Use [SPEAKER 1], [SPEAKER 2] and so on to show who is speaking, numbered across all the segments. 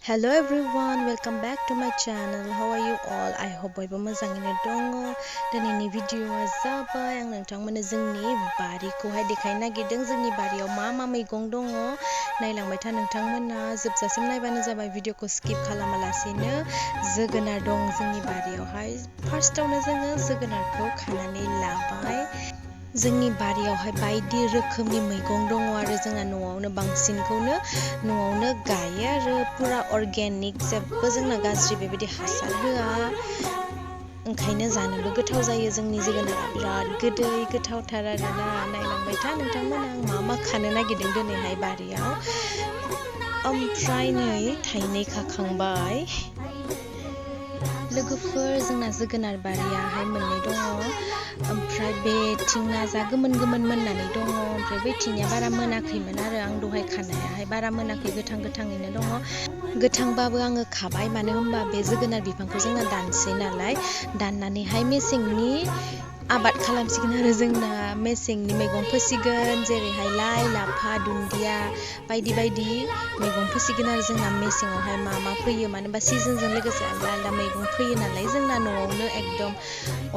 [SPEAKER 1] Hello everyone, welcome back to my channel. How are you all? I hope bयबो मोजाङैनो दङ। दिनैनि भिडिअआ जाबाय आं नोंथांमोननो जोंनि बारिखौहाय देखायनो नागिरदों। जोंनि बारियाव मा मा मैगं दङ नायलांबाय था नोंथांमोना, जोबजासिम नायबानो जाबाय। भिडिअखौ स्किप खालामालासेनो। जोगोनार दं जोंनि बारियावहाय। फार्स्टआवनो जोङो जोगोनारखौ खानानै लाबाय। जोंनि बारियावहाय बायदि रोखोमनि मैगं दङ आरो जोंना न'आवनो बांसिनखौनो न'आवनो गायो आरो पुरा अर्गेनिक, जेबो जोंना गाज्रि बेबायदि हासार होआ। ओंखायनो जानोबो गोथाव जायो। जोंनि जोगोनारा बिराद गोदै गोथावथार आरोना। नायलांबाय था नोंथांमोना आं मा मा खानो नागिरदों दिनैहाय बारियाव। ओमफ्राय नै थाइनै खाखांबाय। लोगोफोर, जोंना जोगोनार बारियाहाय मोननै दङ। ओमफ्राय बेथिंना जा गोमोन गोमोन मोननानै दङ। ओमफ्राय बैथिंनिया बारा मोनाखैमोन आरो आं दहाय खानायाहाय बारा मोनाखै, गोथां गोथाङैनो दङ। गोथांबाबो आङो खाबाय, मानो होनबा बे जोगोनार बिफांखौ जोंना दानसै नालाय। दाननानैहाय मेसेंनि आबाद खालामसिगोन आरो जोंना मेसेंनि मैगं फोसिगोन, जेरैहाय लाइ लाफा दुन्दिया बायदि बायदि मैगं फोसिगोन आरो जोंना मेसेङावहाय मा मा फोयो, मानो होनबा सिजनजों लोगोसे आलदा आलदा मैगं फोयो नालाय। जोंना न'आवनो एकदम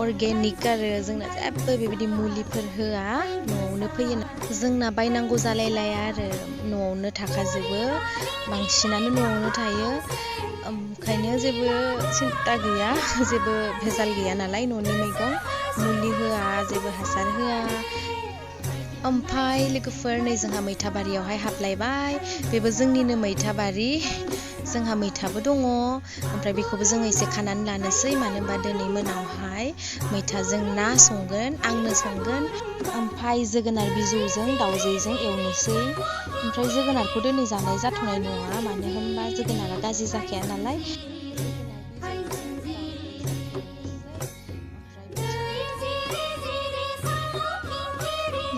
[SPEAKER 1] अर्गेनिक आरो जोंना जेबो बेबायदि मुलिफोर होआ, न'आवनो फोयो। जोंना बायनांगौ जालायलाया आरो न'आवनो थाखाजोबो, बांसिनानो न'आवनो थायो। ओंखायनो जेबो सिन्था गैया, जेबो भेजाल गैया नालाय। न'नि मैगं, मुलि होआ, जेबो हासार होआ। ओमफ्राय लोगोफोर, नै जोंहा मैथा बारियावहाय हाबलायबाय। बेबो जोंनिनो मैथा बारि। जोंहा मैथाबो दङ। ओमफ्राय बेखौबो जोङो एसे खानानै लानोसै, मानो होनबा दिनै मोनावहाय मैथाजों ना संगोन, आंनो संगोन। ओमफ्राय जोगोनार बिजौजों दाउजों एवनोसै। ओमफ्राय जोगोनारखौ दिनै जानाय जाथ'नाय नङा, मानो होनबा जोगोनारा गाज्रि जाखाया नालाय।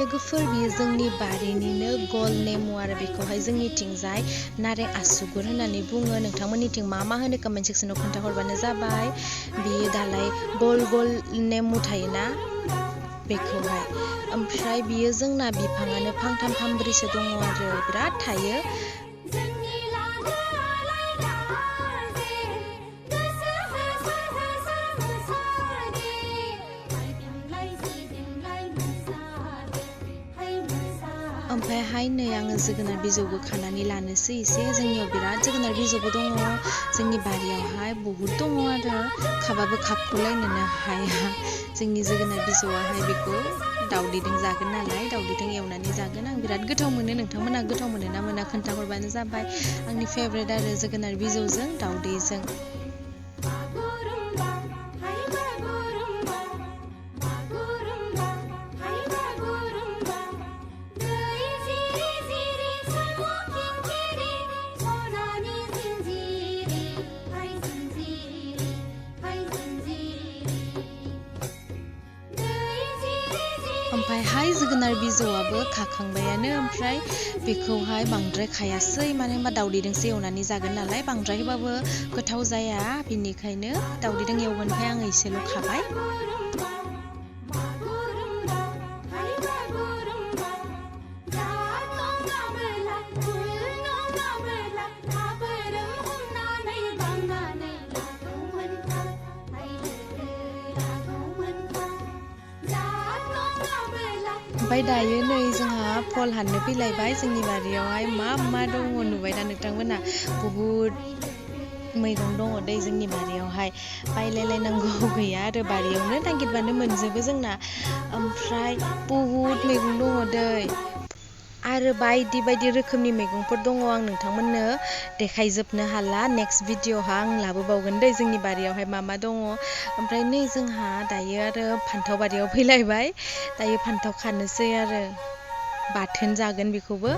[SPEAKER 1] लोगोफोर, बियो जोंनि बारिनिनो गल नेमु आरो बेखौहाय जोंनिथिंजाय नारें आसुगुर होननानै बुङो। नोंथांमोननिथिं मा मा होनो कमेन्ट सेक्सनाव खोन्थाहरबानो जाबाय। बियो दालाय गल गल नेमु थायोना, बेखौहाय। ओमफ्राय बियो जोंना बिफाङानो फांथाम फांब्रैसो दङ आरो बिराद थायो। ओमफ्रायहाय नै आङो जोगोनार बिजौबो खानानै लानोसै एसे। जोंनियाव बिराद जोगोनार बिजौबो दङ, जोंनि बारियावहाय बहुद दङ आरो खाबाबो खाख'लायनोनो हाया। जोंनि जोगोनार बिजौआहाय बेखौ दावदैजों जागोन नालाय, दावदैजों एवनानै जागोन। आं बिराद गोथाव मोनो। नोंथांमोना गोथाव मोनो ना मोना खोन्थाहरबानो जाबाय। आंनि फेभरेट आरो जोगोनार बिजौजों दावदैजों। ओमफ्रायहाय जोगोनार बिजौआबो खाखांबायानो। ओमफ्राय बेखौहाय बांद्राय खायासै, मानो होनबा दावदैजोंसो एवनानै जागोन नालाय। बांद्राय होबाबो गोथाव जाया, बेनिखायनो दावदैजों एवगोनखाय आङो एसेल' खाबाय। ओमफ्राय दायो नै जोंहा फल हाननो फैलायबाय। जोंनि बारियावहाय मा मा दङ नुबाय दा नोंथांमोना। बहुद मैगं दङ दै जोंनि बारियावहाय, बायलायलायनांगौ गैया आरो बारियावनो नागिरबानो मोनजोबो जोंना। ओमफ्राय बहुद मैगं दङ दै, आरो बायदि बायदि रोखोमनि मैगंफोर दङ। आं नोंथांमोननो देखायजोबनो हाला, नेक्स्ट भिडिअ'हा आं लाबोबावगोन दै जोंनि बारियावहाय मा मा दङ। ओमफ्राय नै जोंहा दायो आरो फान्थाव बारियाव फैलायबाय। दायो फान्थाव खानोसै आरो बाथोन जागोन बेखौबो।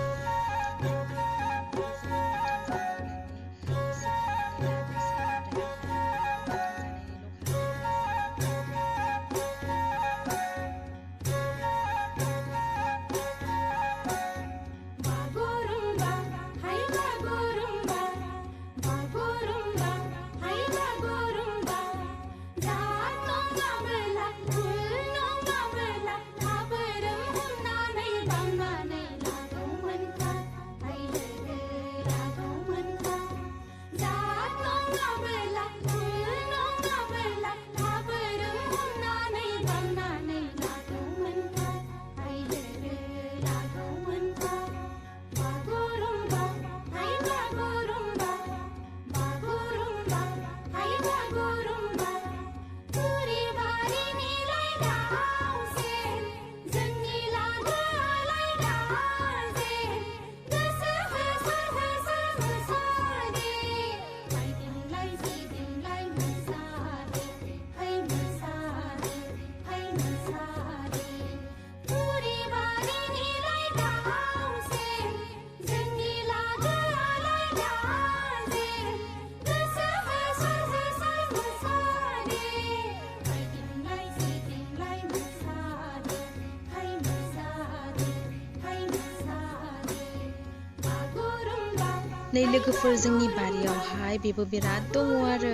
[SPEAKER 1] नै लोगोफोर जोंनि बारियावहाय बेबो बिराद दङ आरो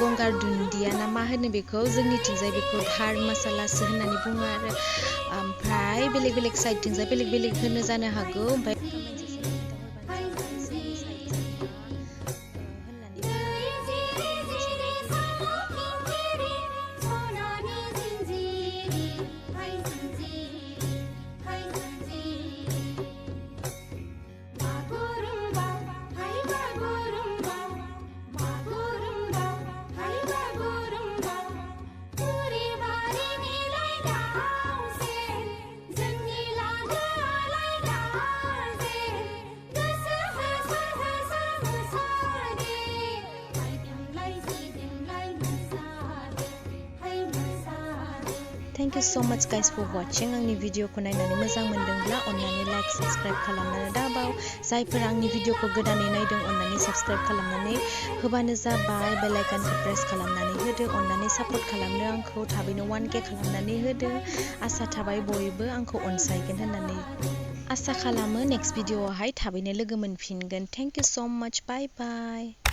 [SPEAKER 1] गंगार दुन्दिया ना मा होनो बेखौ जोंनिथिंजाय बेखौ धार मसालासो होननानै बुङो आरो ओमफ्राय बेलेग बेलेग साइडथिंजाय बेलेग बेलेग होनो जानो हागौ ओमफ्राय Thank you so much guys for watching. आंनि भिडिअखौ नायनानै मोजां मोनदोंब्ला अन्नानै लाइक साबस्क्राइब खालामनानै दाबाव जायफोर आंनि भिडिअखौ गोदानै नायदों अन्नानै साबस्क्राइब खालामनानै होबानो जाबाय बेल आइकनखौ प्रेस खालामनानै होदो अन्नानै सापर्ट खालामनो आंखौ थाबैनो 1K खालामनानै होदो आसा थाबाय बयबो आंखौ अनसायगोन होननानै आसा खालामो नेक्स्ट भिडिअआवहाय थाबैनो लोगो मोनफिनगोन Thank you so much bye bye